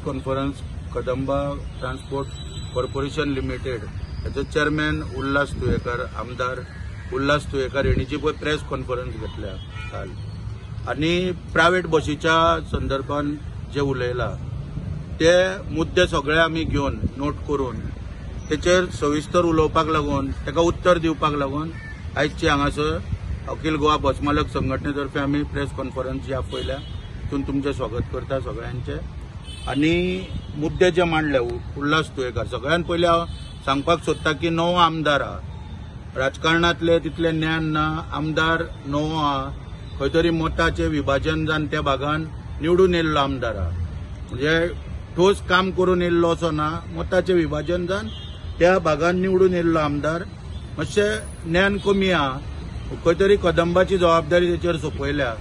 Conference Kadamba transport corporation limited हेचो chairman Ulhas Tuyekar, आमदार उल्हास तुयेकर हेणी जी पळय प्रेस कॉन्फरन्स घेतल्या काल आनी प्रायव्हेट बशीच्या संदर्भात जे उलयला ते मुद्दे सगळे आमी घेवन नोट करून तेचेर सविस्तर उलोवपाक लागून ताका उत्तर दिवपाक लागून आयची हांगासर अखिल गोवा बस मालक संघटने तर्फे आमी प्रेस कॉन्फरन्स जी आपयल्या तितून तुमचें स्वागत करता सगळ्यांचे. आनी मुद्दे जे मांडले उल्हास तुयेकर, सगळ्यान पयलीं हांव सांगपाक सोदता की नवो आमदार आहा, राजकारणांतले तितलें ज्ञान ना, आमदार नवो आहा, खंय तरी मताचें विभाजन जावन त्या भागान निवडून येयल्लो आमदार आहा, म्हणजे ठोस काम करून येयल्लो असो ना, मताचें विभाजन जावन त्या भागान निवडून येयल्लो आमदार, मातशें ज्ञान कमी आहा, खंय तरी कदंबाची जबाबदारी तेचेर सोंपयल्या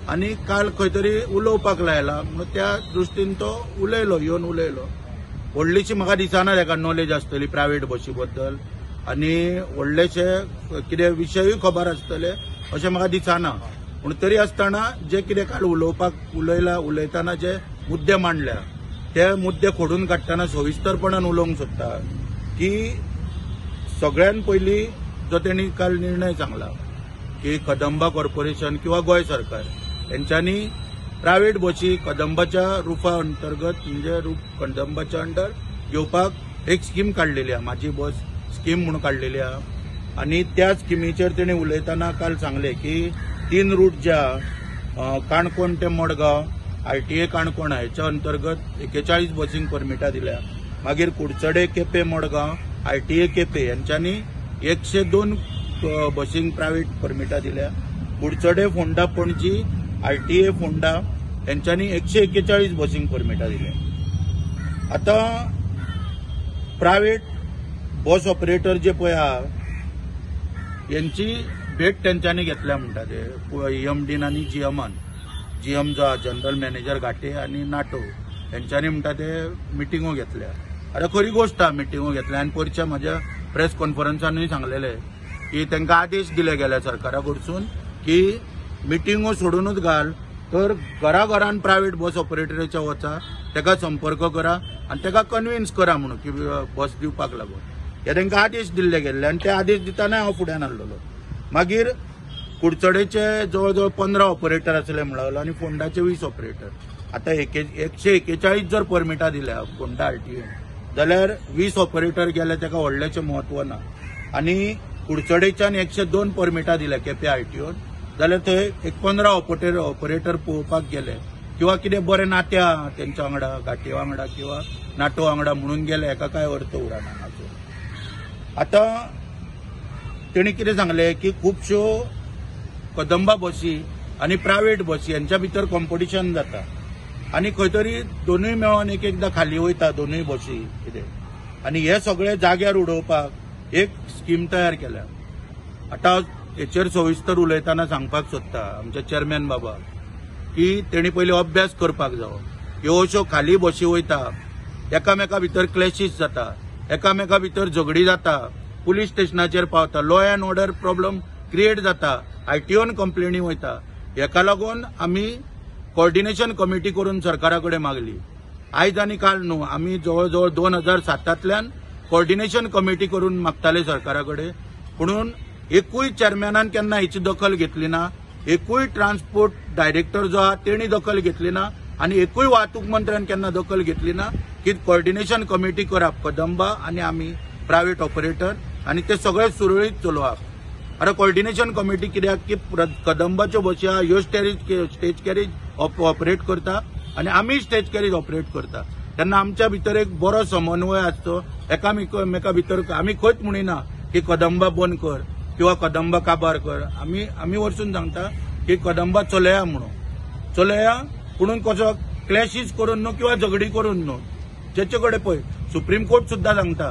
आनी काल खंय तरी उलोवपाक लायला म्हणून त्या दृश्टीन तो उलयलो, येवन उलयलो. व्हडलीशी म्हाका दिसना ताका नॉलेज आसतली प्रायव्हेट बशी बद्दल आनी व्हडलेशे कितें विशयूय खबर आसतले अशें म्हाका दिसना. पूण तरी आसतना जे कितें काल उलोवपाक उलयला, उलयतना जे मुद्दे मांडल्या ते मुद्दे खोडून काडटना सविस्तरपणान उलोवंक सोदता की सगळ्यान पयलीं जो तेणी काल निर्णय सांगला की कदंबा कॉर्पोरेशन किंवा गोंय सरकार हेंच्यांनी प्रायव्हेट बशी कदंबाच्या रुफा अंतर्गत म्हणजे रूप कदंबाच्या अंडर घेवपाक एक स्कीम काडलेली आहा, माझी बस स्कीम म्हणून काडलेली आहा. आनी त्या स्किमीचेर तेणी उलयतना काल सांगलें की 3 रूट जे आहा, काणकोण ते मडगांव, आरटीए काणकोण हेच्या अंतर्गत 41 बसींक परमिटां दिल्या, मागीर कुडचडे केपें मडगांव, आरटीए केपें हेंच्यांनी 102 बसींक प्रायव्हेट परमिटां दिल्या, कुडचडे फोंडा पणजी, आरटीए फोंडा हेंच्यांनी 141 बसींक परमिटां दिल्या. आतां प्रायव्हेट बस ऑपरेटर जे पळय आहा हेंची भेट तेंच्यांनी घेतल्या म्हणटा ते एमडीन आनी जीएमान, जीएम जो आहा जनरल मॅनेजर घाटे आनी नाटो हेंच्यांनी म्हणटा ते मिटिंगो घेतल्या. आतां खरी गोश्ट आहा, मिटिंगो घेतल्या आनी परच्या म्हाज्या प्रेस कॉन्फरन्सानूय सांगलेले की तांकां आदेश दिले गेले सरकारा कडसून की मिटिंगो सोडूनच घाल, तर घरा घरान प्रायव्हेट बस ऑपरेटराच्या वचा, ताका संपर्क करा आनी ताका कन्विन्स करा म्हणून की बस दिवपाक लागून हे तांकां आदेश दिल्ले गेल्ले आनी ते आदेश दितना हांव फुड्यान आहलोलो. मागीर कुडचडेचे जवळ जवळ 15 ऑपरेटर आसले म्हणलो आनी फोंडाचे 20 ऑपरेटर. आतां 141 जर परमिटां दिल्या फोंडा आरटीए जाल्यार 20 ऑपरेटर गेले, ताका व्हडलेशें म्हत्व ना. आनी कुडचडेच्यान 102 परमिटां दिल्या केपें आरटीओन जाल्यार थंय एक 15 ऑपरेटर पळोवपाक गेले किंवा कितें बरें नातें आहा तेंच्या वांगडा, घाटे वांगडा किंवा नाटो वांगडा म्हणून गेले, हेका कांय अर्थ उरना हाचो. आतां तेणी कितें सांगलें की खुबश्यो कदंबा बसी आनी प्रायव्हेट बसी हेंच्या भितर कॉम्पिटिशन जाता आनी खंय तरी दोनूय मेळोन एक एकदां खाली वयता दोनूय बसी कितें, आनी हे सगळे जाग्यार उडोवपाक एक स्कीम तयार केल्या. आतां हेचेर सविस्तर उलयतना सांगपाक सोदता आमचे चेअरमॅन बाबा की तेणी पयलीं अभ्यास करपाक जावो. ह्यो अश्यो खाली बशी वयता, एकामेका भितर क्लॅशीस जाता, एकामेका भितर झगडी जाता, पुलीस स्टेशनाचेर पावता, law and order problem create जाता, आरटीओन कंप्लेनी वयता. हेका लागून आमी कॉर्डिनेशन कमिटी करून सरकारा कडेन मागली. आयज आनी काल न्हू, आमी जवळ जवळ 2007 कॉर्डिनेशन कमिटी करून मागताले सरकारा कडेन, पुणून एकूय चेअरमॅनान केन्ना हेची दखल घेतली ना, एकूय ट्रान्सपोर्ट डायरेक्टर जो आहा तेणी दखल घेतली ना आनी एकूय वाहतूक मंत्र्यान केन्ना दखल घेतली ना की कॉर्डिनेशन कमिटी करप कदंबा आनी आमी प्रायव्हेट ऑपरेटर आनी ते सगळे सुरळीत चलोवप. आतां कॉर्डिनेशन कमिटी कित्याक की कदंबाच्यो बशी आहा ह्यो स्टेज कॅरेज ऑपरेट करता आनी आमी स्टेज कॅरेज ऑपरेट करता, तेन्ना आमच्या भितर एक बरो समन्वय आसचो एकामेका भितर. आमी खंयच म्हणिना की कदंबा बंद कर किंवा कदंबा काबार कर, आमी वरसून सांगता की कदंबा चलया म्हणून चलया, पुणून कसो क्लॅशीस करून न्हू किंवा झगडी करून न्हू. जेचे कडेन पळय सुप्रीम कोर्ट सुद्दां सांगता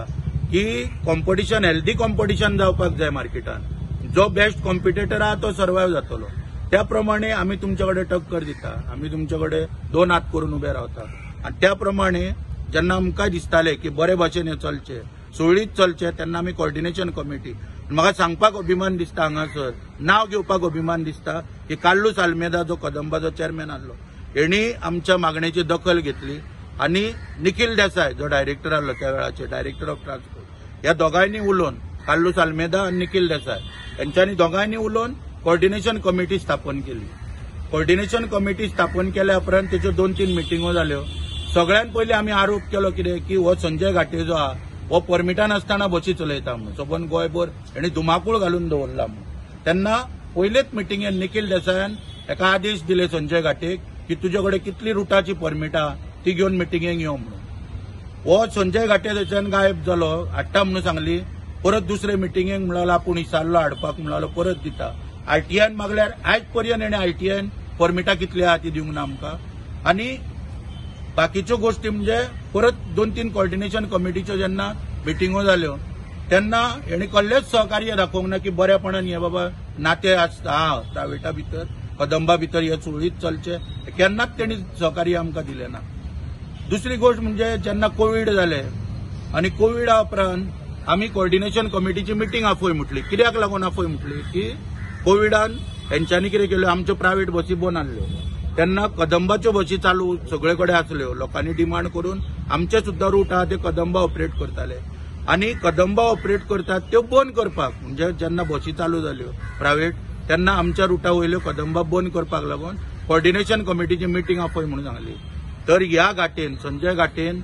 की कॉम्पिटिशन, हेल्दी कॉम्पिटिशन जावपाक जाय मार्केटान, जो बेस्ट कॉम्पिटेटर आहा तो सर्वायव जातलो. त्या प्रमाणे आमी तुमचे कडेन टक्कर दिता, आमी तुमचे कडेन दोन हात करून उबे रावता आनी त्या प्रमाणे जेन्ना आमकां दिसतालें की बरे भाशेन हें चलचें, सुरळीत चलचें, तेन्ना आमी कॉर्डिनेशन कमिटी. म्हाका सांगपाक अभिमान दिसता हांगासर, नांव घेवपाक अभिमान दिसता की कार्लूस आल्मेदा जो कदंबाचो चेअरमॅन आहलो हेणी आमच्या मागणेची दखल घेतली आनी निखील देसाय जो डायरेक्टर आसलो त्या वेळाचेर, डायरेक्टर ऑफ ट्रान्सपोर्ट, ह्या दोगांयनी उलोवन, कार्लूस आल्मेदा आनी निखील देसाय हेंच्यांनी दोगांयनी उलोवन कोऑर्डिनेशन कमिटी स्थापन केली. कोऑर्डिनेशन कमिटी स्थापन केल्या उपरांत तेच्यो 2-3 मिटिंगो जाल्यो. सगळ्यात पयलीं आमी आरोप केलो कितें की हो संजय घाटे जो आहा हो परमिटा नासतना बशी चलयता म्हणून, सबंद गोंयभर हेणी धुमाकूळ घालून दवरला म्हणून. तेन्ना पयलेच मिटिंगेन निखील देसायान एका आदेश दिले संजय घाटेक की तुजे कडेन कितली रुटाची परमिटां ती घेवन मिटिंगेक यो म्हणून. हो संजय घाटे थंयच्यान गायब जालो, हाडटा म्हणून सांगली. परत दुसरे मिटिंगेक म्हणलो आपूण इसारलो हाडपाक म्हणलो, परत दिता. आरटीआयन मागल्यार आयज पर्यंत हेणें आरटीआयन परमिटां कितली आहा ती दिवंक ना आमकां. आनी बाकीच्यो गोश्टी म्हणजे परत 2-3 कोऑर्डिनेशन कमिटीच्यो जेन्ना मिटिंगो जाल्यो तेन्ना हेणी कसलेंच सहकार्य दाखोवंक ना की बऱ्यापणान हे बाबा नातें आसता प्रायवेटा भितर, कदंबा भितर हे सुरळीत चलचें, केन्नाच तेणी सहकार्य आमकां दिलें ना. दुसरी गोश्ट म्हणजे जेन्ना कोवीड जालें आनी कोविडा उपरांत आमी कोऑर्डिनेशन कमिटीची मिटींग आफय म्हटली. कित्याक लागून आफय म्हटली की कोविडान हेंच्यांनी कितें केल्यो, आमच्यो प्रायवेट बसी बंद आसल्यो तेन्ना कदंबाच्यो बसी चालू सगळे कडेन आसल्यो. लोकांनी डिमांड करून आमचे सुद्दां रूट आहा ते कदंबा ऑपरेट करताले आनी कदंबा ऑपरेट करतात त्यो बंद करपाक, म्हणजे जेन्ना बसी चालू जाल्यो प्रायवेट तेन्ना आमच्या रुटा वयल्यो कदंबा बंद करपाक लागून कोऑर्डिनेशन कमिटीची मिटींग आफय म्हणून सांगली. तर ह्या घाटेन, संजय घाटेन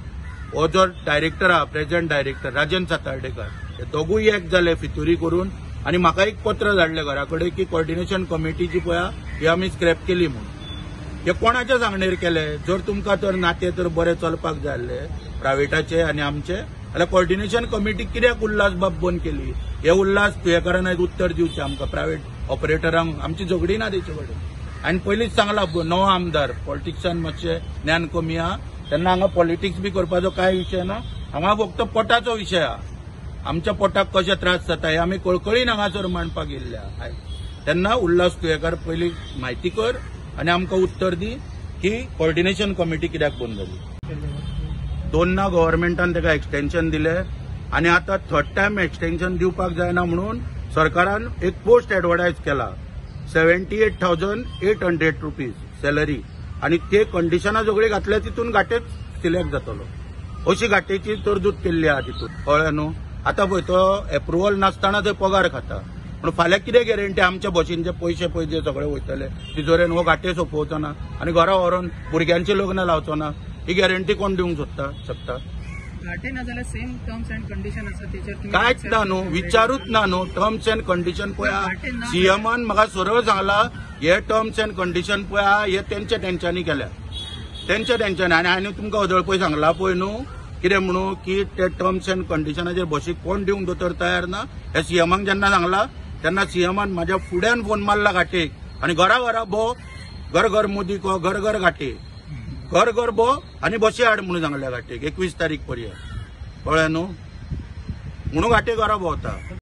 हो जो डायरेक्टर आहा, प्रेझेंट डायरेक्टर राजन सातार्डेकर, हे दोगूय एक जाले फितुरी करून आनी म्हाका एक पत्र धाडलें घरा कडेन की कोऑर्डिनेशन कमिटी जी पळय ही आमी स्क्रॅप केली म्हणून. हे कोणाच्या सांगणेर केले? जर तुमकां तर नातें तर बरें चलपाक जाय आसलें प्रायवेटाचे आनी आमचे, जाल्यार कोऑर्डिनेशन कमिटी कित्याक उल्हास बाब बंद केली? हे उल्हास तुयेकारान आयज उत्तर दिवचें आमकां, प्रायवेट ऑपरेटरांक. आमची झगडी ना तेचे कडेन. आनी पयलींच सांगला नवो आमदार पॉलिटिक्सान मातशें ज्ञान कमी आहा, तेन्ना हांगा पॉलिटिक्स बी करपाचो कांय विशय ना, हांगा फक्त पोटाचो विशय आहा. आमच्या पोटाक कशे त्रास जाता हे आमी कळकळीन हांगासर मांडपाक येयल्ले आयज. तेन्ना उल्हास तुयेकार पयलीं म्हायती कर आनी आमकां उत्तर दी की कोऑर्डिनेशन कमिटी कित्याक बंद जाली. दोनदा गव्हर्मेंटान ताका एक्सटेन्शन दिलें आनी आतां थर्ड टायम एक्सटेन्शन दिवपाक जायना म्हणून सरकारान एक पोस्ट एडवर्टायज केला, 78,800 रुपीज सॅलरी, आनी ते कंडिशनां सगळीं घातल्या तितून घाटेच सिलेक्ट जातलो अशी घाटेची तरतूद केल्ली आहा तितून. कळ्ळें न्हू? आतां पळय तो एप्रुवल नासतना थंय पगार खाता, पूण फाल्यां कितें गॅरंटी आमच्या बशींचे पयशे पळय जे सगळे वयतले तिजोरेन हो घाटे सोंपोवचो ना आनी घरा व्हरून भुरग्यांचें लग्न लावचो ना, ही गॅरंटी कोण दिवंक शकता? घाटे ना जाल्यार सेम टर्म्स अँड कंडिशन आसा तेचेर कांयच ना न्हू, विचारूच ना न्हू. टर्म्स अँड कंडिशन पळय सीएमान म्हाका सरळ सांगला, हे टर्म्स अँड कंडिशन पळय हे तेंच्या तेंच्यांनी केल्या, तेंच्या तेंच्यांनी. आनी हांवें तुमकां वदळ पळय सांगला पळय न्हू कितें म्हणू की ते टर्म्स अँड कंडिशनाचेर बशीक कोण दिवंक दोतोर तयार ना. हे सीएमाक जेन्ना सांगला तेन्ना सीएमान म्हाज्या फुड्यान फोन मारला घाटेक आनी घरा घरा भो, घर घर मोदी को घर घर घाटे, घर घर भो आनी बशी हाड म्हणून सांगल्या घाटेक 21 तारीख पर्यंत. कळ्ळें न्हू? म्हणून घाटे घरा भोंवता.